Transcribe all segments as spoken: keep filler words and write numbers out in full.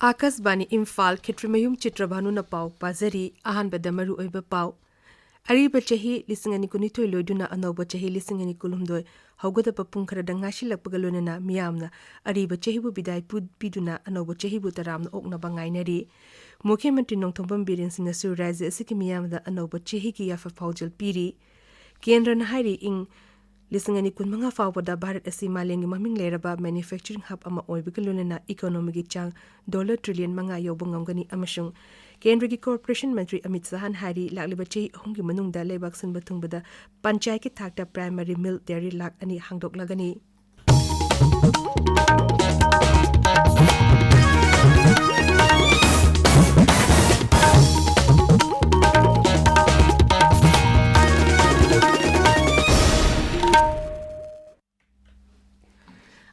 ꯑꯥꯀꯥꯁꯕꯥꯅꯤ ꯏꯝꯐꯥꯜ, ꯈꯦꯇ꯭ꯔꯤꯃꯌꯨꯝ ꯆꯤꯇ꯭ꯔꯚꯥꯅꯨꯅ ꯄꯥꯎ ꯄꯥꯖꯔꯤ꯫ ꯑꯍꯥꯟꯕꯗ ꯃꯔꯨꯑꯣꯏꯕ ꯄꯥꯎ꯫ ꯑꯔꯤꯕ ꯆꯍꯤ ꯂꯤꯁꯤꯡ ꯑꯅꯤ ꯀꯨꯟꯅꯤꯊꯣꯏ ꯂꯣꯏꯗꯨꯅ ꯑꯅꯧꯕ ꯆꯍꯤ ꯂꯤꯁꯤꯡ ꯑꯅꯤ ꯀꯨꯟꯍꯨꯝꯗꯣꯏ ꯍꯧꯒꯗꯕ ꯄꯨꯡ ꯈꯔꯗ ꯉꯥꯏꯁꯤꯜꯂꯛꯄꯒ ꯂꯣꯏꯅꯅ ꯃꯤꯌꯥꯝꯅ ꯑꯔꯤꯕ ꯆꯍꯤꯕꯨ ꯕꯤꯗꯥꯏ ꯄꯨ-, ꯄꯤꯗꯨꯅ ꯑꯅꯧꯕ ꯆꯍꯤꯕꯨ ꯇꯔꯥꯝꯅ ꯑꯣꯛꯅꯕ ꯉꯥꯏꯅꯔꯤ꯫ ꯃꯨꯈ꯭ꯌ ꯃꯟꯇ꯭ꯔꯤ ꯅꯣꯡꯊꯣꯝꯕꯝ ꯕꯤꯔꯦꯟ ꯁꯤꯡꯅꯁꯨ ꯔꯥꯖ꯭ꯌ ꯑꯁꯤꯒꯤ ꯃꯤꯌꯥꯝꯗ ꯑꯅꯧꯕ ꯆꯍꯤꯒꯤ ꯌꯥꯏꯐ ꯄꯥꯎꯖꯦꯜ ꯄꯤꯔꯤ꯫ ꯀꯦꯟꯗ꯭ꯔꯅ ꯍꯥꯏꯔꯤ, ꯏꯪ ꯂꯤꯁꯤꯡ ꯑꯅꯤ ꯀꯨꯟꯃꯉꯥ ꯐꯥꯎꯕꯗ ꯚꯥꯔꯠ ꯑꯁꯤ ꯃꯥꯂꯦꯝꯒꯤ ꯃꯃꯤꯡ ꯂꯩꯔꯕ manufacturing hub ꯑꯃ ꯑꯣꯏꯕꯒ ꯂꯣꯏꯅꯅ economyꯒꯤ ꯆꯥꯡ dollar trillion ꯃꯉꯥ ꯌꯧꯕ ꯉꯝꯒꯅꯤ ꯑꯃꯁꯨꯡ ꯀꯦꯟꯗ꯭ꯔꯒꯤ corporation ꯃꯟꯇ꯭ꯔꯤ ꯑꯃꯤꯠ ꯁꯥꯍꯅ ꯍꯥꯏꯔꯤ, ꯂꯥꯛꯂꯤꯕ ꯆꯍꯤ ꯑꯍꯨꯝꯒꯤ ꯃꯅꯨꯡꯗ ꯂꯩꯕꯥꯛ ꯁꯤꯟꯕ ꯊꯨꯡꯕꯗ ꯄꯟꯆꯥꯌꯠꯀꯤ ꯊꯥꯛꯇ primary milk dairy ꯂꯥꯈ ꯑꯅꯤ ꯍꯥꯡꯗꯣꯛꯂꯒꯅꯤ꯫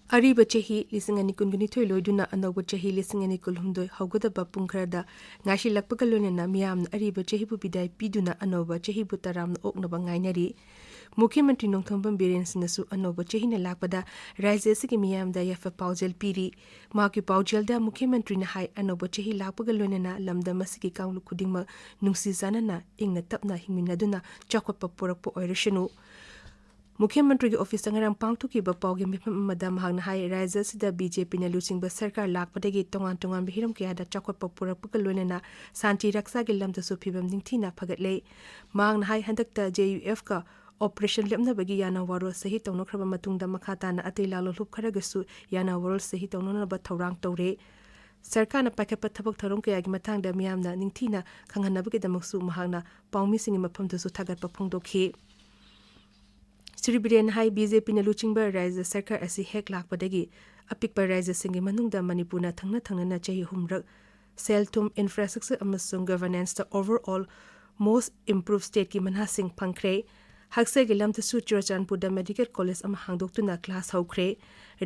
ꯑꯔꯤꯕ ꯆꯍꯤ ꯂꯤꯁꯤꯡ ꯑꯅꯤ ꯀꯨꯟꯅꯤꯊꯣꯏ ꯂꯣꯏꯗꯨꯅ ꯑꯅꯧꯕ ꯆꯍꯤ ꯂꯤꯁꯤꯡ ꯑꯅꯤ ꯀꯨꯟꯍꯨꯝꯗꯣꯏ ꯍꯧꯒꯗꯕ ꯄꯨꯡ ꯈꯔꯗ ꯉꯥꯏꯁꯤꯜꯂꯛꯄꯒ ꯂꯣꯏꯅꯅ ꯃꯤꯌꯥꯝꯅ ꯑꯔꯤꯕ ꯆꯍꯤꯕꯨ ꯕꯤꯗꯥꯏ ꯄꯤꯗꯨꯅ ꯑꯅꯧꯕ ꯆꯍꯤꯕꯨ ꯇꯔꯥꯝꯅ ꯑꯣꯛꯅꯕ ꯉꯥꯏꯅꯔꯤ꯫ ꯃꯨꯈ꯭ꯌ ꯃꯟꯇ꯭ꯔꯤ ꯅꯣꯡꯊꯣꯝꯕꯝ ꯕꯤꯔꯦꯟ ꯁꯤꯡꯅꯁꯨ ꯑꯅꯧꯕ ꯆꯍꯤꯅ ꯂꯥꯛꯄꯗ ꯔꯥꯖ꯭ꯌ ꯑꯁꯤꯒꯤ ꯃꯤꯌꯥꯝꯗ ꯌꯥꯏꯐ ꯄꯥꯎꯖꯦꯜ ꯄꯤꯔꯤ꯫ ꯃꯍꯥꯛꯀꯤ ꯄꯥꯎꯖꯦꯜꯗ ꯃꯨꯈ꯭ꯌ ꯃꯟꯇ꯭ꯔꯤꯅ ꯍꯥꯏ, ꯑꯅꯧꯕ ꯆꯍꯤ ꯂꯥꯛꯄꯒ ꯂꯣꯏꯅꯅ ꯂꯝꯗꯝ ꯑꯁꯤꯒꯤ ꯀꯥꯡꯂꯨꯞ ꯈꯨꯗꯤꯡꯃꯛ ꯅꯨꯡꯁꯤ ꯆꯥꯟꯅꯅ ꯏꯪꯅ ꯇꯞꯅ ꯍꯤꯡꯃꯤꯟꯅꯗꯨꯅ ꯆꯥꯎꯈꯠꯄ ꯄꯨꯔꯛꯄ ꯑꯣꯏꯔꯁꯅꯨ꯫ ꯃꯨꯈ꯭ꯌ ꯃꯟꯇ꯭ꯔꯤꯒꯤ ꯑꯣꯐꯤꯁꯇ ꯉꯔꯥꯡ ꯄꯥꯡꯊꯣꯛꯈꯤꯕ ꯄꯥꯎꯒꯤ ꯃꯤꯐꯝ ꯑꯃꯗ ꯃꯍꯥꯛꯅ ꯍꯥꯏ, ꯔꯥꯖ꯭ꯌ ꯑꯁꯤꯗ ꯕꯤ ꯖꯦ ꯄꯤꯅ ꯂꯨꯆꯤꯡꯕ ꯁꯔꯀꯥꯔ ꯂꯥꯛꯄꯗꯒꯤ ꯇꯣꯉꯥꯟ ꯇꯣꯉꯥꯟꯕ ꯍꯤꯔꯝ ꯀꯌꯥꯗ ꯆꯥꯎꯈꯠꯄ ꯄꯨꯔꯛꯄꯒ ꯂꯣꯏꯅꯅ ꯁꯥꯟꯇꯤ ꯔꯛꯁꯥꯒꯤ ꯂꯝꯗꯁꯨ ꯐꯤꯕꯝ ꯅꯤꯡꯊꯤꯅ ꯐꯒꯠꯂꯦ꯫ ꯃꯍꯥꯛꯅ ꯍꯥꯏ, ꯍꯟꯗꯛꯇ ꯖꯦ ꯌꯨ ꯑꯦꯐꯀ operation ꯂꯦꯞꯅꯕꯒꯤ ꯌꯥꯅ ꯋꯥꯔꯣꯜ ꯁꯍꯤ ꯇꯧꯅꯈ꯭ꯔꯕ ꯃꯇꯨꯡꯗ ꯃꯈꯥ ꯇꯥꯅ ꯑꯇꯩ ꯂꯥꯂꯣꯡꯂꯨꯞ ꯈꯔꯒꯁꯨ ꯌꯥꯅ ꯋꯥꯔꯣꯜ ꯁꯍꯤ ꯇꯧꯅꯅꯕ ꯊꯧꯔꯥꯡ ꯇꯧꯔꯦ꯫ ꯁꯔꯀꯥꯔꯅ ꯄꯥꯏꯈꯠꯄ ꯊꯕꯛ ꯊꯧꯔꯝ ꯀꯌꯥꯒꯤ ꯃꯇꯥꯡꯗ ꯃꯤꯌꯥꯝꯅ ꯅꯤꯡꯊꯤꯅ ꯈꯪꯍꯟꯅꯕꯒꯤꯗꯃꯛꯁꯨ ꯃꯍꯥꯛꯅ ꯄꯥꯎꯃꯤꯁꯤꯡꯒꯤ ꯃꯐꯝꯗꯁꯨ ꯊꯥꯒꯠꯄ ꯐꯣꯡꯗꯣꯛꯈꯤ꯫ ꯁ꯭ꯔꯤ ꯕꯤꯔꯦꯟꯅ ꯍꯥꯏ, ꯕꯤ ꯖꯦ ꯄꯤꯅ ꯂꯨꯆꯤꯡꯕ ꯔꯥꯖ꯭ꯌ ꯁꯔꯀꯥꯔ ꯑꯁꯤ ꯍꯦꯛ ꯂꯥꯛꯄꯗꯒꯤ ꯑꯄꯤꯛꯄ ꯔꯥꯖ꯭ꯌꯁꯤꯡꯒꯤ ꯃꯅꯨꯡꯗ ꯃꯅꯤꯄꯨꯔꯅ ꯊꯪꯅ ꯊꯪꯅꯅ ꯆꯍꯤ ꯑꯍꯨꯝꯔꯛ ꯁꯦꯜ-ꯊꯨꯝ, infrastructure ꯑꯃꯁꯨꯡ governanceꯇ overall most improved stateꯀꯤ ꯃꯅꯥꯁꯤꯡ ꯐꯪꯈ꯭ꯔꯦ꯫ ꯍꯛꯁꯦꯜꯒꯤ ꯂꯝꯗꯁꯨ ꯆꯨꯔꯆꯥꯟꯄꯨꯔꯗ medical college ꯑꯃ ꯍꯥꯡꯗꯣꯛꯇꯨꯅ class ꯍꯧꯈ꯭ꯔꯦ꯫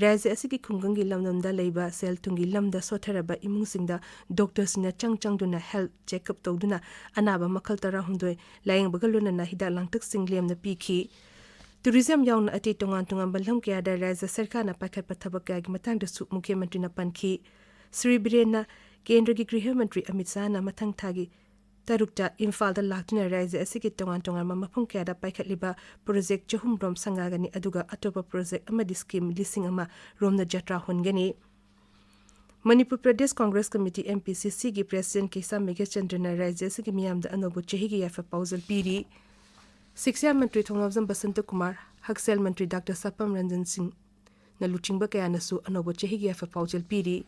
ꯔꯥꯖ꯭ꯌ ꯑꯁꯤꯒꯤ ꯈꯨꯡꯒꯪꯒꯤ ꯂꯝꯗꯝꯗ ꯂꯩꯕ ꯁꯦꯜ-ꯊꯨꯝꯒꯤ ꯂꯝꯗ ꯁꯣꯠꯊꯔꯕ ꯏꯃꯨꯡꯁꯤꯡꯗ doctorꯁꯤꯡꯅ ꯆꯪ ꯆꯪꯗꯨꯅ health checkup ꯇꯧꯗꯨꯅ ꯑꯅꯥꯕ ꯃꯈꯜ ꯇꯔꯥꯍꯨꯝꯗꯣꯏ ꯂꯥꯌꯦꯡꯕꯒ ꯂꯣꯏꯅꯅ ꯍꯤꯗꯥꯛ ꯂꯥꯡꯊꯛꯁꯤꯡ ꯂꯦꯝꯅ ꯄꯤꯈꯤ꯫ Tourism ꯌꯥꯎꯅ ꯑꯇꯩ ꯇꯣꯉꯥꯟ ꯇꯣꯉꯥꯟꯕ ꯂꯝ ꯀꯌꯥꯗ ꯔꯥꯖ꯭ꯌ ꯁꯔꯀꯥꯔꯅ ꯄꯥꯏꯈꯠꯄ ꯊꯕꯛ ꯀꯌꯥꯒꯤ ꯃꯇꯥꯡꯗꯁꯨ ꯃꯨꯈ꯭ꯌ ꯃꯟꯇ꯭ꯔꯤꯅ ꯄꯟꯈꯤ꯫ ꯁ꯭ꯔꯤ ꯕꯤꯔꯦꯟꯅ ꯀꯦꯟꯗ꯭ꯔꯒꯤ ꯒ꯭ꯔꯤꯍ ꯃꯟꯇ꯭ꯔꯤ ꯑꯃꯤꯠ ꯁꯥꯍꯅ ꯃꯊꯪ ꯊꯥꯒꯤ ꯇꯔꯨꯛꯇ ꯏꯝꯐꯥꯜꯗ ꯂꯥꯛꯇꯨꯅ ꯔꯥꯖ꯭ꯌ ꯑꯁꯤꯒꯤ ꯇꯣꯉꯥꯟ ꯇꯣꯉꯥꯟꯕ ꯃꯐꯝ ꯀꯌꯥꯗ ꯄꯥꯏꯈꯠꯂꯤꯕ ꯄ꯭ꯔꯣꯖꯦꯛ ꯆꯍꯨꯝꯔꯣꯝ ꯁꯪꯒꯥꯒꯅꯤ, ꯑꯗꯨꯒ ꯑꯇꯣꯞꯄ ꯄ꯭ꯔꯣꯖꯦꯛ ꯑꯃꯗꯤ ꯁ꯭ꯀꯤꯝ ꯂꯤꯁꯤꯡ ꯑꯃ ꯔꯣꯝꯅ ꯖꯇ꯭ꯔꯥ ꯍꯣꯟꯒꯅꯤ꯫ ꯃꯅꯤꯄꯨꯔ ꯄ꯭ꯔꯗꯦꯁ ꯀꯣꯡꯒ꯭ꯔꯦꯁ ꯀꯃꯤꯇꯤ, MPCCꯒꯤ ꯄ꯭ꯔꯦꯁꯤꯗꯦꯟꯠ ꯀꯦꯁꯥ ꯃꯦꯘꯆꯟꯗ꯭ꯔꯅ ꯔꯥꯖ꯭ꯌ ꯑꯁꯤꯒꯤ ꯃꯤꯌꯥꯝꯗ ꯑꯅꯧꯕ ꯆꯍꯤꯒꯤ ꯌꯥꯏꯐ ꯄꯥꯎꯖꯦꯜ ꯄꯤꯔꯤ꯫ ꯁꯤꯛꯁꯥ ꯃꯟꯇ꯭ꯔꯤ ꯊꯣꯡꯂꯣꯝꯖꯝ ꯕꯁꯟꯇ ꯀꯨꯃꯥꯔ, ꯍꯛꯁꯦꯜ ꯃꯟꯇ꯭ꯔꯤ ꯗꯥꯛꯇꯔ ꯁꯥꯄꯝ ꯔꯟꯖꯟ ꯁꯤꯡꯅ ꯂꯨꯆꯤꯡꯕ ꯀꯌꯥꯅꯁꯨ ꯑꯅꯧꯕ ꯆꯍꯤꯒꯤ ꯌꯥꯏꯐ ꯄꯥꯎꯖꯦꯜ ꯄꯤꯔꯤ꯫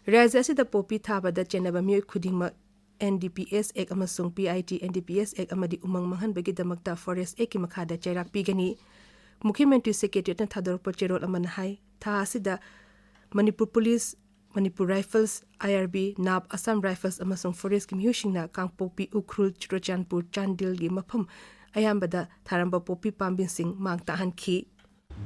ꯔꯥꯖ꯭ꯌ ꯑꯁꯤꯗ ꯄꯣꯄꯤ ꯊꯥꯕꯗ ꯆꯦꯟꯅꯕ ꯃꯤꯑꯣꯏ ꯈꯨꯗꯤꯡꯃꯛ NDPS Act ꯑꯃꯁꯨꯡ PIT NDPS Act ꯑꯃꯗꯤ ꯎꯃꯪ ꯃꯥꯡꯍꯟꯕꯒꯤꯗꯃꯛꯇ Forest Actꯀꯤ ꯃꯈꯥꯗ ꯆꯩꯔꯥꯛ ꯄꯤꯒꯅꯤ꯫ ꯃꯨꯈ꯭ꯌ ꯃꯟꯇ꯭ꯔꯤ ꯁꯦꯀ꯭ꯔꯦꯇꯔꯤꯌꯦꯠꯅ ꯊꯥꯗꯣꯔꯛꯄ ꯆꯦꯔꯣꯜ ꯑꯃꯅ ꯍꯥꯏ, ꯊꯥ ꯑꯁꯤꯗ Manipur police, Manipur rifles, IRB, NAB, Assam rifles ꯑꯃꯁꯨꯡ ꯐꯣꯔꯦꯁ꯭ꯠꯀꯤ ꯃꯤꯑꯣꯏꯁꯤꯡꯅ ꯀꯥꯡꯄꯣꯛꯄꯤ, ꯎꯈ꯭ꯔꯨꯜ, ꯆꯨꯔꯆꯥꯟꯄꯨꯔ, ꯆꯥꯟꯗꯦꯜꯒꯤ ꯃꯐꯝ ꯑꯌꯥꯝꯕꯗ ꯊꯥꯔꯝꯕ ꯄꯣꯄꯤ ꯄꯥꯝꯕꯤꯁꯤꯡ ꯃꯥꯡ ꯇꯥꯛꯍꯟꯈꯤ꯫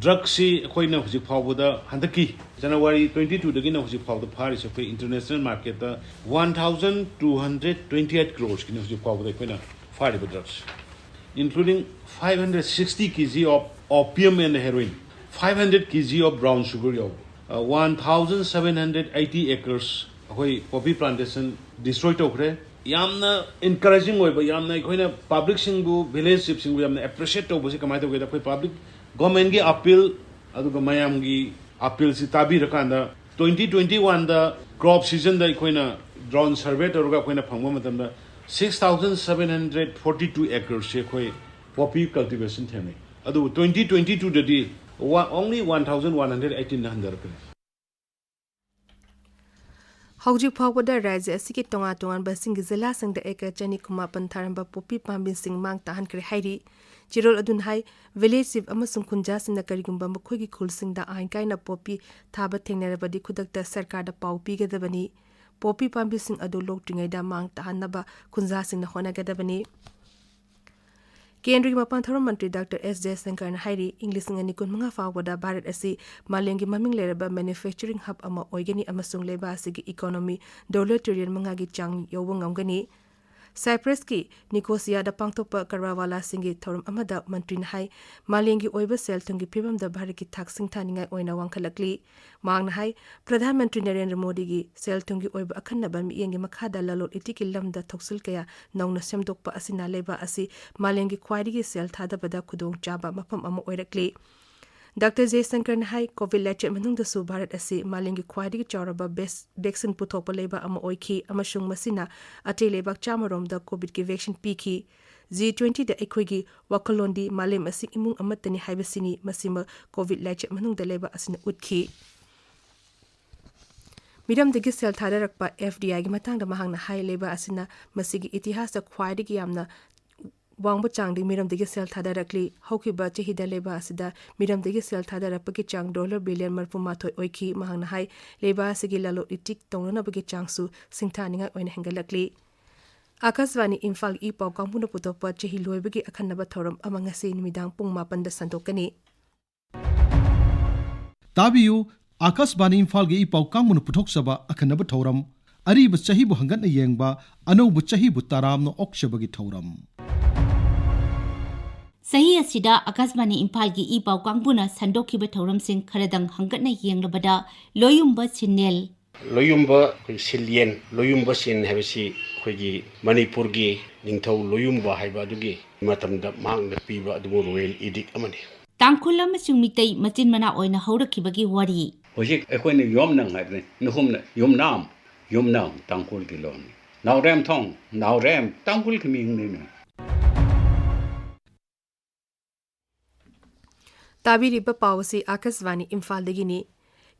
ꯗ꯭ꯔꯒꯁꯤ ꯑꯩꯈꯣꯏꯅ ꯍꯧꯖꯤꯛ ꯐꯥꯎꯕꯗ ꯍꯟꯗꯛꯀꯤ ꯖꯅꯋꯥꯔꯤ twenty twoꯗꯒꯤꯅ ꯍꯧꯖꯤꯛ ꯐꯥꯎꯕꯗ ꯐꯥꯔꯤꯁꯦ ꯑꯩꯈꯣꯏ international marketꯇ one thousand two hundred twenty eight crores ꯀꯤꯅꯤ ꯍꯧꯖꯤꯛ ꯐꯥꯎꯕꯗ ꯑꯩꯈꯣꯏꯅ ꯐꯥꯔꯤꯕ drugs, including five hundred sixty kg of opium and heroin, five hundred kg of brown sugar ꯌꯥꯎꯕ, one thousand seven hundred eighty acres ꯑꯩꯈꯣꯏ poppy plantation destroy ꯇꯧꯈ꯭ꯔꯦ꯫ ꯌꯥꯝꯅ encouraging ꯑꯣꯏꯕ, ꯌꯥꯝꯅ ꯑꯩꯈꯣꯏꯅ ꯄꯕ꯭ꯂꯤꯛꯁꯤꯡꯕꯨ, ꯚꯤꯂꯦꯖ ꯆꯤꯐꯁꯤꯡꯕꯨ ꯌꯥꯝꯅ appreciate ꯇꯧꯕꯁꯤ ꯀꯃꯥꯏꯅ ꯇꯧꯒꯦꯗ, ꯑꯩꯈꯣꯏ ꯄꯕ꯭ꯂꯤꯛ ꯒꯣꯔꯃꯦꯟꯒꯤ ꯑꯄꯤꯜ ꯑꯗꯨꯒ ꯃꯌꯥꯝꯒꯤ ꯑꯄꯤꯜꯁꯤ ꯇꯥꯕꯤꯔꯀꯥꯟꯗ twenty twenty oneꯗ crop seasonꯗ ꯑꯩꯈꯣꯏꯅ drone survey ꯇꯧꯔꯒ ꯑꯩꯈꯣꯏꯅ ꯐꯪꯕ ꯃꯇꯝꯗ six thousand seven hundred forty two acresꯁꯤ ꯑꯩꯈꯣꯏ poppy cultivation ꯊꯦꯡꯅꯩ꯫ ꯑꯗꯨꯕꯨ twenty twenty twoꯗꯗꯤ only one thousand one hundred eighteenꯅ ꯍꯟꯊꯔꯛꯀꯅꯤ꯫ ꯍꯧꯖꯤꯛ ꯐꯥꯎꯕꯗ ꯔꯥꯖ꯭ꯌ ꯑꯁꯤꯒꯤ ꯇꯣꯉꯥꯟ ꯇꯣꯉꯥꯟꯕ ꯁꯤꯡꯒꯤ ꯖꯤꯂꯥꯁꯤꯡꯗ ꯑꯦꯀꯔ ꯆꯅꯤ ꯀꯨꯟꯃꯥꯄꯟ ꯊꯥꯔꯝꯕ ꯄꯣꯄꯤ ꯄꯥꯝꯕꯤꯁꯤꯡ ꯃꯥꯡ ꯇꯥꯍꯟꯈ꯭ꯔꯦ ꯍꯥꯏꯔꯤ꯫ ꯆꯦꯔꯣꯜ ꯑꯗꯨꯅ ꯍꯥꯏ, ꯚꯤꯂꯦꯖ ꯆꯤꯐ ꯑꯃꯁꯨꯡ ꯈꯨꯟꯖꯥꯁꯤꯡꯅ ꯀꯔꯤꯒꯨꯝꯕ ꯃꯈꯣꯏꯒꯤ ꯈꯨꯜꯁꯤꯡꯗ ꯑꯥꯏꯟ ꯀꯥꯏꯅ ꯄꯣꯄꯤ ꯊꯥꯕ ꯊꯦꯡꯅꯔꯕꯗꯤ ꯈꯨꯗꯛꯇ ꯁꯔꯀꯥꯔꯗ ꯄꯥꯎ ꯄꯤꯒꯗꯕꯅꯤ꯫ ꯄꯣꯄꯤ ꯄꯥꯝꯕꯤꯁꯤꯡ ꯑꯗꯨ ꯂꯣꯛꯇ꯭ꯔꯤꯉꯩꯗ ꯃꯥꯡ ꯇꯥꯍꯟꯅꯕ ꯈꯨꯟꯖꯥꯁꯤꯡꯅ ꯍꯣꯠꯅꯒꯗꯕꯅꯤ꯫ ꯀꯦꯟꯗ꯭ꯔꯒꯤ ꯃꯄꯥꯟ ꯊꯧꯔꯝ ꯃꯟꯇ꯭ꯔꯤ ꯗꯥꯛꯇꯔ ꯑꯦꯁ ꯖꯌꯁꯪꯀꯔꯅ ꯍꯥꯏꯔꯤ, ꯏꯪ ꯂꯤꯁꯤꯡ ꯑꯅꯤ ꯀꯨꯟꯃꯉꯥ ꯐꯥꯎꯕꯗ ꯚꯥꯔꯠ ꯑꯁꯤ ꯃꯥꯂꯦꯝꯒꯤ ꯃꯃꯤꯡ ꯂꯩꯔꯕ manufacturing hub ꯑꯃ ꯑꯣꯏꯒꯅꯤ ꯑꯃꯁꯨꯡ ꯂꯩꯕꯥꯛ ꯑꯁꯤꯒꯤ economy dollar trillion ꯃꯉꯥꯒꯤ ꯆꯥꯡ ꯌꯧꯕ ꯉꯝꯒꯅꯤ꯫ ꯁꯥꯏꯄ꯭ꯔꯁꯀꯤ ꯅꯤꯀꯣꯁꯤꯌꯥꯗ ꯄꯥꯡꯊꯣꯛꯄ ꯀꯔꯕꯥꯔꯋꯥꯂꯥꯁꯤꯡꯒꯤ ꯊꯧꯔꯝ ꯑꯃꯗ ꯃꯟꯇ꯭ꯔꯤꯅ ꯍꯥꯏ, ꯃꯥꯂꯦꯝꯒꯤ ꯑꯣꯏꯕ ꯁꯦꯜ ꯊꯨꯝꯒꯤ ꯐꯤꯕꯝꯗ ꯚꯥꯔꯠꯀꯤ ꯊꯥꯛ ꯁꯤꯡꯊꯥꯅꯤꯡꯉꯥꯏ ꯑꯣꯏꯅ ꯋꯥꯡꯈꯠꯂꯛꯂꯤ꯫ ꯃꯍꯥꯛꯅ ꯍꯥꯏ, ꯄ꯭ꯔꯙꯥꯟ ꯃꯟꯇ꯭ꯔꯤ ꯅꯔꯦꯟꯗ꯭ꯔ ꯃꯣꯗꯤꯒꯤ ꯁꯦꯜ ꯊꯨꯝꯒꯤ ꯑꯣꯏꯕ ꯑꯈꯟꯅꯕ ꯃꯤꯠꯌꯦꯡꯒꯤ ꯃꯈꯥꯗ ꯂꯂꯣꯟ ꯏꯇꯤꯛꯀꯤ ꯂꯝꯗ ꯊꯧꯁꯤꯜ ꯀꯌꯥ ꯅꯧꯅ ꯁꯦꯝꯗꯣꯛꯄ ꯑꯁꯤꯅ ꯂꯩꯕꯥꯛ ꯑꯁꯤ ꯃꯥꯂꯦꯝꯒꯤ ꯈ꯭ꯋꯥꯏꯗꯒꯤ ꯁꯦꯜ ꯊꯥꯗꯕꯗ ꯈꯨꯗꯣꯡꯆꯥꯕ ꯃꯐꯝ ꯑꯃ ꯑꯣꯏꯔꯛꯂꯤ꯫ ꯗꯥꯛꯇꯔ ꯖꯌꯁꯪꯀꯔꯅ ꯍꯥꯏ, ꯀꯣꯚꯤꯗ ꯂꯥꯏꯆꯠ ꯃꯅꯨꯡꯗꯁꯨ ꯚꯥꯔꯠ ꯑꯁꯤ ꯃꯥꯂꯦꯝꯒꯤ ꯈ꯭ꯋꯥꯏꯗꯒꯤ ꯆꯥꯎꯔꯕ ꯕꯦꯁ-, ꯚꯦꯛꯁꯤꯟ ꯄꯨꯊꯣꯛꯄ ꯂꯩꯕꯥꯛ ꯑꯃ ꯑꯣꯏꯈꯤ ꯑꯃꯁꯨꯡ ꯃꯁꯤꯅ ꯑꯇꯩ ꯂꯩꯕꯥꯛ ꯆꯥꯝꯃꯔꯣꯝꯗ ꯀꯣꯚꯤꯗꯀꯤ ꯚꯦꯛꯁꯤꯟ ꯄꯤꯈꯤ꯫ ꯖꯤ ꯇ꯭ꯋꯦꯟꯇꯤꯗ ꯑꯩꯈꯣꯏꯒꯤ ꯋꯥꯈꯜꯂꯣꯟꯗꯤ ꯃꯥꯂꯦꯝ ꯑꯁꯤ ꯏꯃꯨꯡ ꯑꯃꯠꯇꯅꯤ ꯍꯥꯏꯕꯁꯤꯅꯤ, ꯃꯁꯤꯃꯛ ꯀꯣꯚꯤꯗ ꯂꯥꯏꯆꯠ ꯃꯅꯨꯡꯗ ꯂꯩꯕꯥꯛ ꯑꯁꯤꯅ ꯎꯠꯈꯤ꯫ ꯃꯤꯔꯝꯗꯒꯤ ꯁꯦꯜ ꯊꯥꯗꯔꯛꯄ, ꯑꯦꯐ ꯗꯤ ꯑꯥꯏꯒꯤ ꯃꯇꯥꯡꯗ ꯃꯍꯥꯛꯅ ꯍꯥꯏ, ꯂꯩꯕꯥꯛ ꯑꯁꯤꯅ ꯃꯁꯤꯒꯤ ꯏꯇꯤꯍꯥꯁꯇ ꯈ꯭ꯋꯥꯏꯗꯒꯤ ꯌꯥꯝꯅ ꯋꯥꯡꯕ ꯆꯥꯡꯗꯒꯤ ꯃꯤꯔꯝꯗꯒꯤ ꯁꯦꯜ ꯊꯥꯗꯔꯛꯂꯤ꯫ ꯍꯧꯈꯤꯕ ꯆꯍꯤꯗ ꯂꯩꯕꯥꯛ ꯑꯁꯤꯗ ꯃꯤꯔꯝꯗꯒꯤ ꯁꯦꯜ ꯊꯥꯗꯔꯛꯄꯒꯤ ꯆꯥꯡ ꯗꯣꯂꯔ ꯕꯤꯂꯤꯌꯟ ꯃꯔꯤꯐꯨꯃꯥꯊꯣꯏ ꯑꯣꯏꯈꯤ꯫ ꯃꯍꯥꯛꯅ ꯍꯥꯏ, ꯂꯩꯕꯥꯛ ꯑꯁꯤꯒꯤ ꯂꯂꯣꯟ ꯏꯇꯤꯛ ꯇꯧꯅꯅꯕꯒꯤ ꯆꯥꯡꯁꯨ ꯁꯤꯡꯊꯥꯅꯤꯡꯉꯥꯏ ꯑꯣꯏꯅ ꯍꯦꯟꯒꯠꯂꯛꯂꯤ꯫ ꯑꯥꯀꯥꯁꯕꯥꯅꯤ ꯏꯝꯐꯥꯜ ꯏ ꯄꯥꯎ ꯀꯥꯡꯕꯨꯅ ꯄꯨꯊꯣꯛꯄ ꯆꯍꯤ ꯂꯣꯏꯕꯒꯤ ꯑꯈꯟꯅꯕ ꯊꯧꯔꯝ ꯑꯃ ꯉꯁꯤ ꯅꯨꯃꯤꯗꯥꯡ ꯄꯨꯡ ꯃꯥꯄꯟꯗ ꯁꯟꯗꯣꯛꯀꯅꯤ꯫ ꯇꯥꯕꯤꯌꯨ, ꯑꯥꯀꯥꯁꯕꯥꯅꯤ ꯏꯝꯐꯥꯜꯒꯤ ꯏ ꯄꯥꯎ ꯀꯥꯡꯕꯨꯅ ꯄꯨꯊꯣꯛꯆꯕ ꯑꯈꯟꯅꯕ ꯊꯧꯔꯝ, ꯑꯔꯤꯕ ꯆꯍꯤꯕꯨ ꯍꯪꯒꯠꯅ ꯌꯦꯡꯕ, ꯑꯅꯧꯕ ꯆꯍꯤꯕꯨ ꯇꯔꯥꯝꯅ ꯑꯣꯛꯆꯕꯒꯤ ꯊꯧꯔꯝ꯫ ꯆꯍꯤ ꯑꯁꯤꯗ ꯑꯥꯀꯥꯁꯕꯥꯅꯤ ꯏꯝꯐꯥꯜꯒꯤ ꯏ ꯄꯥꯎ ꯀꯥꯡꯕꯨꯅ ꯁꯟꯗꯣꯛꯈꯤꯕ ꯊꯧꯔꯝꯁꯤꯡ ꯈꯔꯗꯪ ꯍꯪꯒꯠꯅ ꯌꯦꯡꯂꯕꯗ, ꯂꯣꯌꯨꯝꯕ ꯁꯤꯟꯅꯦꯜ, ꯂꯣꯌꯨꯝꯕ, ꯑꯩꯈꯣꯏ ꯁꯤꯜꯌꯦꯟ, ꯂꯣꯌꯨꯝꯕ ꯁꯤꯟ ꯍꯥꯏꯕꯁꯤ ꯑꯩꯈꯣꯏꯒꯤ ꯃꯅꯤꯄꯨꯔꯒꯤ ꯅꯤꯡꯊꯧ ꯂꯣꯌꯨꯝꯕ ꯍꯥꯏꯕ ꯑꯗꯨꯒꯤ ꯃꯇꯝꯗ ꯃꯍꯥꯛꯅ ꯄꯤꯕ ꯑꯗꯨꯒꯨꯝꯕ ꯔꯣꯌꯦꯜ ꯏꯗꯤꯛ ꯑꯃꯅꯤ꯫ ꯇꯥꯡꯈꯨꯜ ꯑꯃꯁꯨꯡ ꯃꯤꯇꯩ ꯃꯆꯤꯟ ꯃꯅꯥꯎ ꯑꯣꯏꯅ ꯍꯧꯔꯛꯈꯤꯕꯒꯤ ꯋꯥꯔꯤ꯫ ꯍꯧꯖꯤꯛ ꯑꯩꯈꯣꯏꯅ ꯌꯣꯝꯅꯪ ꯍꯥꯏꯕꯅꯤ, ꯅꯈꯨꯝꯅ ꯌꯨꯝꯅꯥꯝ, ꯌꯨꯝꯅꯥꯝ ꯇꯥꯡꯈꯨꯜꯒꯤ ꯂꯣꯟꯅꯤ꯫ ꯅꯥꯎꯔꯦꯝꯊꯣꯡ, ꯅꯥꯎꯔꯦꯝ ꯇꯥꯡꯈꯨꯜꯒꯤ ꯃꯤꯡꯅꯤꯅꯦ꯫ ꯇꯥꯕꯤꯔꯤꯕ ꯄꯥꯎ ꯑꯁꯤ ꯑꯥꯀꯥꯁꯕꯥꯅꯤ ꯏꯝꯐꯥꯜꯗꯒꯤꯅꯤ꯫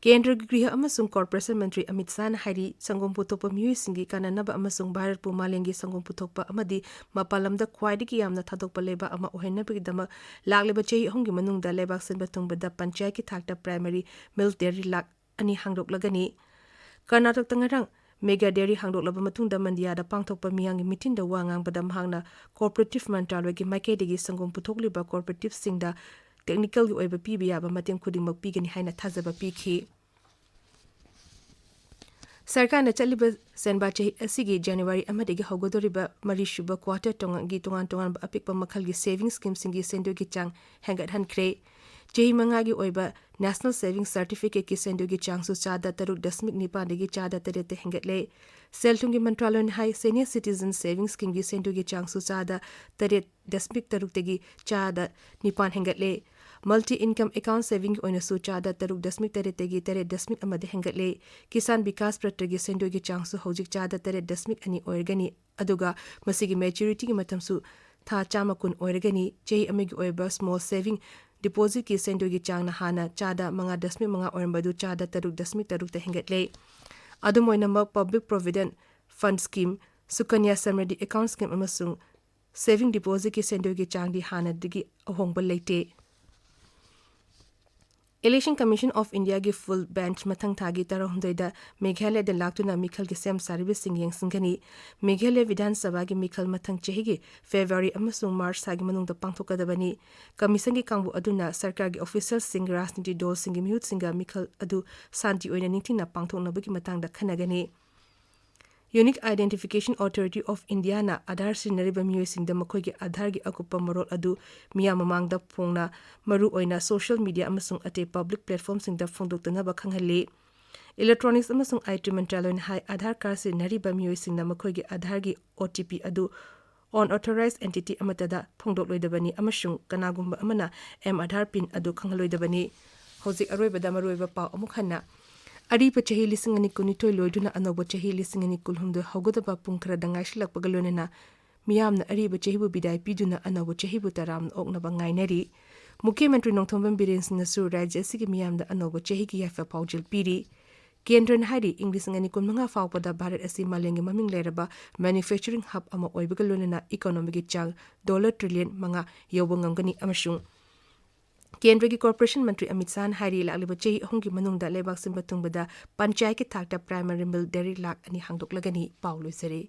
ꯀꯦꯟꯗ꯭ꯔꯒꯤ ꯒ꯭ꯔꯤꯍ ꯑꯃꯁꯨꯡ ꯀꯣꯔꯄꯣꯔꯦꯁꯟ ꯃꯟꯇ꯭ꯔꯤ ꯑꯃꯤꯠ ꯁꯥꯍꯅ ꯍꯥꯏꯔꯤ, ꯁꯪꯒꯣꯝ ꯄꯨꯊꯣꯛꯄ ꯃꯤꯑꯣꯏꯁꯤꯡꯒꯤ ꯀꯥꯟꯅꯅꯕ ꯑꯃꯁꯨꯡ ꯚꯥꯔꯠꯄꯨ ꯃꯥꯂꯦꯝꯒꯤ ꯁꯪꯒꯣꯝ ꯄꯨꯊꯣꯛꯄ ꯑꯃꯗꯤ ꯃꯄꯥꯟ ꯂꯝꯗ ꯈ꯭ꯋꯥꯏꯗꯒꯤ ꯌꯥꯝꯅ ꯊꯥꯗꯣꯛꯄ ꯂꯩꯕꯥꯛ ꯑꯃ ꯑꯣꯏꯍꯟꯅꯕꯒꯤꯗꯃꯛ ꯂꯥꯛꯂꯤꯕ ꯆꯍꯤ ꯑꯍꯨꯝꯒꯤ ꯃꯅꯨꯡꯗ ꯂꯩꯕꯥꯛ ꯁꯤꯟꯕ ꯊꯨꯡꯕꯗ ꯄꯟꯆꯥꯌꯠꯀꯤ ꯊꯥꯛꯇ ꯄ꯭ꯔꯥꯏꯃꯔꯤ ꯃꯤꯜꯛ ꯗꯦꯔꯤ ꯂꯥꯈ ꯑꯅꯤ ꯍꯥꯡꯗꯣꯛꯂꯒꯅꯤ꯫ ꯀꯔꯅꯥꯇꯀꯇ ꯉꯔꯥꯡ ꯃꯦꯒꯥ ꯗꯦꯔꯤ ꯍꯥꯡꯗꯣꯛꯂꯕ ꯃꯇꯨꯡꯗ ꯃꯟꯗꯤꯌꯥꯗ ꯄꯥꯡꯊꯣꯛꯄ ꯃꯤꯌꯥꯝꯒꯤ ꯃꯤꯇꯤꯟꯗ ꯋꯥ ꯉꯥꯡꯕꯗ ꯃꯍꯥꯛꯅ ꯀꯣꯑꯣꯄꯔꯦꯇꯤꯚ ꯃꯟꯇ꯭ꯔꯥꯂꯣꯏꯒꯤ ꯃꯥꯏꯀꯩꯗꯒꯤ ꯁꯪꯒꯣꯝ ꯄꯨꯊꯣꯛꯂꯤꯕ ꯀꯣꯑꯣꯄꯔꯦꯇꯤꯚꯁꯤꯡꯗ ꯇꯦꯛꯅꯤꯀꯦꯜꯒꯤ ꯑꯣꯏꯕ ꯄꯤꯕ ꯌꯥꯕ ꯃꯇꯦꯡ ꯈꯨꯗꯤꯡꯃꯛ ꯄꯤꯒꯅꯤ ꯍꯥꯏꯅ ꯊꯥꯖꯕ ꯄꯤꯈꯤ꯫ ꯁꯔꯀꯥꯔꯅ ꯆꯠꯂꯤꯕ ꯁꯦꯟꯕꯥ ꯆꯍꯤ ꯑꯁꯤꯒꯤ ꯖꯅꯋꯥꯔꯤ ꯑꯃꯗꯒꯤ ꯍꯧꯒꯗꯧꯔꯤꯕ ꯃꯔꯤꯁꯨꯕ ꯀ꯭ꯋꯥꯇꯔ ꯇꯣꯉꯥꯟꯒꯤ ꯇꯣꯉꯥꯟ ꯇꯣꯉꯥꯟꯕ ꯑꯄꯤꯛꯄ ꯃꯈꯜꯒꯤ ꯁꯦꯚꯤꯡꯁ ꯁ꯭ꯀꯤꯝꯁꯤꯡꯒꯤ ꯁꯦꯟꯗꯣꯏꯒꯤ ꯆꯥꯡ ꯍꯦꯟꯒꯠꯍꯟꯈ꯭ꯔꯦ꯫ ꯆꯍꯤ ꯃꯉꯥꯒꯤ ꯑꯣꯏꯕ ꯅꯦꯁꯅꯦꯜ ꯁꯦꯚꯤꯡꯁ ꯁꯥꯔꯇꯤꯐꯤꯀꯦꯠꯀꯤ ꯁꯦꯟꯗꯣꯏꯒꯤ ꯆꯥꯡꯁꯨ ꯆꯥꯗ ꯇꯔꯨꯛ ꯗꯁꯃꯤꯛ ꯅꯤꯄꯥꯟꯗꯒꯤ ꯆꯥꯗ ꯇꯔꯦꯠꯇ ꯍꯦꯟꯒꯠꯂꯦ꯫ ꯁꯦꯜ ꯊꯨꯝꯒꯤ ꯃꯟꯇ꯭ꯔꯥꯂꯣꯏꯅ ꯍꯥꯏ, ꯁꯦꯅꯤꯌꯔ ꯁꯤꯇꯤꯖꯟ ꯁꯦꯚꯤꯡꯁ ꯁ꯭ꯀꯤꯝꯒꯤ ꯁꯦꯟꯗꯣꯏꯒꯤ ꯆꯥꯡꯁꯨ ꯆꯥꯗ ꯇꯔꯦꯠ ꯗꯁꯃꯤꯛ ꯇꯔꯨꯛꯇꯒꯤ ꯆꯥꯗ ꯅꯤꯄꯥꯟ ꯍꯦꯟꯒꯠꯂꯦ꯫ ꯃꯜꯇꯤ ꯏꯟꯀꯝ ꯑꯦꯀꯥꯎꯟꯠ ꯁꯦꯚꯤꯡꯒꯤ ꯑꯣꯏꯅꯁꯨ ꯆꯥꯗ ꯇꯔꯨꯛ ꯗꯁꯃꯤꯛ ꯇꯔꯦꯠꯇꯒꯤ ꯇꯔꯦꯠ ꯗꯁꯃꯤꯛ ꯑꯃꯗ ꯍꯦꯟꯒꯠꯂꯦ꯫ ꯀꯤꯁꯥꯟ ꯕꯤꯀꯥꯁ ꯄ꯭ꯔꯇ꯭ꯔꯒꯤ ꯁꯦꯟꯗꯣꯏꯒꯤ ꯆꯥꯡꯁꯨ ꯍꯧꯖꯤꯛ ꯆꯥꯗ ꯇꯔꯦꯠ ꯗꯁꯃꯤꯛ ꯑꯅꯤ ꯑꯣꯏꯔꯒꯅꯤ, ꯑꯗꯨꯒ ꯃꯁꯤꯒꯤ ꯃꯦꯆꯨꯔꯤꯇꯤꯒꯤ ꯃꯇꯝꯁꯨ ꯊꯥ ꯆꯥꯝꯃ ꯀꯨꯟ ꯑꯣꯏꯔꯒꯅꯤ꯫ ꯆꯍꯤ ꯑꯃꯒꯤ ꯑꯣꯏꯕ ꯁ꯭ꯃꯣꯜ ꯁꯦꯚꯤꯡ ꯗꯤꯄꯣꯖꯤꯠꯀꯤ ꯁꯦꯟꯗꯣꯏꯒꯤ ꯆꯥꯡꯅ ꯍꯥꯟꯅ ꯆꯥꯗ ꯃꯉꯥ ꯗꯁꯃꯤꯛ ꯃꯉꯥ ꯑꯣꯏꯔꯝꯕꯗꯨ ꯆꯥꯗ ꯇꯔꯨꯛ ꯗꯁꯃꯤꯛ ꯇꯔꯨꯛꯇ ꯍꯦꯟꯒꯠꯂꯦ꯫ ꯑꯗꯨꯝ ꯑꯣꯏꯅꯃꯛ, public provident fund scheme, Sukanya Samriddhi account scheme ꯑꯃꯁꯨꯡ ꯁꯦꯚꯤꯡ ꯗꯤꯄꯣꯖꯤꯠꯀꯤ ꯁꯦꯟꯗꯣꯏꯒꯤ ꯆꯥꯡꯗꯤ ꯍꯥꯟꯅꯗꯒꯤ ꯑꯍꯣꯡꯕ ꯂꯩꯇꯦ꯫ ꯏꯂꯦꯛꯁꯟ ꯀꯃꯤꯁꯟ ꯑꯣꯐ ꯏꯟꯗꯤꯌꯥꯒꯤ ꯐꯨꯜ ꯕꯦꯟꯆ ꯃꯊꯪ ꯊꯥꯒꯤ ꯇꯔꯥꯍꯨꯝꯗꯣꯏꯗ ꯃꯦꯘꯥꯂꯌꯗ ꯂꯥꯛꯇꯨꯅ ꯃꯤꯈꯜꯒꯤ ꯁꯦꯝ ꯁꯥꯔꯤꯕꯁꯤꯡ ꯌꯦꯡꯁꯤꯟꯒꯅꯤ꯫ ꯃꯦꯘꯥꯂꯌ ꯕꯤꯙꯥꯟ ꯁꯚꯥꯒꯤ ꯃꯤꯈꯜ ꯃꯊꯪ ꯆꯍꯤꯒꯤ ꯐꯦꯕ꯭ꯔꯨꯋꯥꯔꯤ ꯑꯃꯁꯨꯡ ꯃꯥꯔꯆ ꯊꯥꯒꯤ ꯃꯅꯨꯡꯗ ꯄꯥꯡꯊꯣꯛꯀꯗꯕꯅꯤ꯫ ꯀꯃꯤꯁꯟꯒꯤ ꯀꯥꯡꯕꯨ ꯑꯗꯨꯅ ꯁꯔꯀꯥꯔꯒꯤ ꯑꯣꯐꯤꯁꯤꯌꯦꯜꯁꯤꯡ, ꯔꯥꯖꯅꯤꯇꯤ ꯗꯜꯁꯤꯡꯒꯤ ꯃꯤꯍꯨꯠꯁꯤꯡꯒ ꯃꯤꯈꯜ ꯑꯗꯨ ꯁꯥꯟꯇꯤ ꯑꯣꯏꯅ ꯅꯤꯡꯊꯤꯅ ꯄꯥꯡꯊꯣꯛꯅꯕꯒꯤ ꯃꯇꯥꯡꯗ ꯈꯟꯅꯒꯅꯤ꯫ Unique Identification Authority of India ꯅ ꯑꯥꯙꯥꯔ ꯁꯤꯖꯤꯟꯅꯔꯤꯕ ꯃꯤꯑꯣꯏꯁꯤꯡꯗ ꯃꯈꯣꯏꯒꯤ ꯑꯥꯙꯥꯔꯒꯤ ꯑꯀꯨꯞꯄ ꯃꯔꯣꯜ ꯑꯗꯨ ꯃꯤꯌꯥꯝ ꯃꯃꯥꯡꯗ ꯐꯣꯡꯅ, ꯃꯔꯨꯑꯣꯏꯅ ꯁꯣꯁꯤꯌꯦꯜ ꯃꯤꯗꯤꯌꯥ ꯑꯃꯁꯨꯡ ꯑꯇꯩ ꯄꯕ꯭ꯂꯤꯛ ꯄ꯭ꯂꯦꯠꯐꯣꯔꯝꯁꯤꯡꯗ ꯐꯣꯡꯗꯣꯛꯇꯅꯕ ꯈꯪꯍꯜꯂꯤ꯫ ꯏꯂꯦꯛꯇ꯭ꯔꯣꯅꯤꯛꯁ ꯑꯃꯁꯨꯡ ꯑꯥꯏ ꯇꯤ ꯃꯟꯇ꯭ꯔꯥꯂꯣꯏꯅ ꯍꯥꯏ, ꯑꯥꯙꯥꯔ ꯀꯥꯔꯗ ꯁꯤꯖꯤꯟꯅꯔꯤꯕ ꯃꯤꯑꯣꯏꯁꯤꯡꯅ ꯃꯈꯣꯏꯒꯤ ꯑꯥꯙꯥꯔꯒꯤ ꯑꯣ ꯇꯤ ꯄꯤ ꯑꯗꯨ ꯑꯟꯑꯣꯊꯣꯔꯥꯏꯖ ꯑꯦꯟꯇꯤꯇꯤ ꯑꯃꯠꯇꯗ ꯐꯣꯡꯗꯣꯛꯂꯣꯏꯗꯕꯅꯤ ꯑꯃꯁꯨꯡ ꯀꯅꯥꯒꯨꯝꯕ ꯑꯃꯅ ꯑꯦꯝ ꯑꯥꯙꯥꯔ ꯄꯤꯟ ꯑꯗꯨ ꯈꯪꯍꯜꯂꯣꯏꯗꯕꯅꯤ꯫ ꯍꯧꯖꯤꯛ ꯑꯔꯣꯏꯕꯗ ꯃꯔꯨꯑꯣꯏꯕ ꯄꯥꯎ ꯑꯃꯨꯛ ꯍꯟꯅ꯫ ꯑꯔꯤꯕ ꯆꯍꯤ ꯂꯤꯁꯤꯡ ꯑꯅꯤ ꯀꯨꯟꯅꯤꯊꯣꯏ ꯂꯣꯏꯗꯨꯅ ꯑꯅꯧꯕ ꯆꯍꯤ ꯂꯤꯁꯤꯡ ꯑꯅꯤ ꯀꯨꯟꯍꯨꯝꯗꯣꯏ ꯍꯧꯒꯗꯕ ꯄꯨꯡ ꯈꯔꯗ ꯉꯥꯏꯁꯤꯜꯂꯛꯄꯒ ꯂꯣꯏꯅꯅ ꯃꯤꯌꯥꯝꯅ ꯑꯔꯤꯕ ꯆꯍꯤꯕꯨ ꯕꯤꯗꯥꯏ ꯄꯤꯗꯨꯅ ꯑꯅꯧꯕ ꯆꯍꯤꯕꯨ ꯇꯔꯥꯝꯅ ꯑꯣꯛꯅꯕ ꯉꯥꯏꯅꯔꯤ꯫ ꯃꯨꯈ꯭ꯌ ꯃꯟꯇ꯭ꯔꯤ ꯅꯣꯡꯊꯣꯝꯕꯝ ꯕꯤꯔꯦꯟ ꯁꯤꯡꯅꯁꯨ ꯔꯥꯖ꯭ꯌ ꯑꯁꯤꯒꯤ ꯃꯤꯌꯥꯝꯗ ꯑꯅꯧꯕ ꯆꯍꯤꯒꯤ ꯌꯥꯏꯐ ꯄꯥꯎꯖꯦꯜ ꯄꯤꯔꯤ꯫ ꯀꯦꯟꯗ꯭ꯔꯅ ꯍꯥꯏꯔꯤ, ꯏꯪ ꯂꯤꯁꯤꯡ ꯑꯅꯤ ꯀꯨꯟꯃꯉꯥ ꯐꯥꯎꯕꯗ ꯚꯥꯔꯠ ꯑꯁꯤ ꯃꯥꯂꯦꯝꯒꯤ ꯃꯃꯤꯡ ꯂꯩꯔꯕ ꯃꯦꯅ꯭ꯌꯨꯐꯦꯛꯆꯔꯤꯡ ꯍꯕ ꯑꯃ ꯑꯣꯏꯕꯒ ꯂꯣꯏꯅꯅ ꯏꯀꯣꯅꯣꯃꯤꯒꯤ ꯆꯥꯡ ꯗꯣꯂꯔ ꯇ꯭ꯔꯤꯂꯤꯌꯟ ꯃꯉꯥ ꯌꯧꯕ ꯉꯝꯒꯅꯤ ꯑꯃꯁꯨꯡ ꯀꯦꯟꯗ꯭ꯔꯒꯤ ꯀꯣꯔꯄꯣꯔꯦꯁꯟ ꯃꯟꯇ꯭ꯔꯤ ꯑꯃꯤꯠ ꯁꯥꯍꯅ ꯍꯥꯏꯔꯤ, ꯂꯥꯛꯂꯤꯕ ꯆꯍꯤ ꯑꯍꯨꯝꯒꯤ ꯃꯅꯨꯡꯗ ꯂꯩꯕꯥꯛ ꯁꯤꯟꯕ ꯊꯨꯡꯕꯗ ꯄꯟꯆꯥꯌꯠꯀꯤ ꯊꯥꯛꯇ ꯄ꯭ꯔꯥꯏꯃꯔꯤ ꯃꯤꯜ ꯗꯦꯔꯤ ꯂꯥꯈ ꯑꯅꯤ ꯍꯥꯡꯗꯣꯛꯂꯒꯅꯤ꯫ ꯄꯥꯎ ꯂꯣꯏꯖꯔꯦ꯫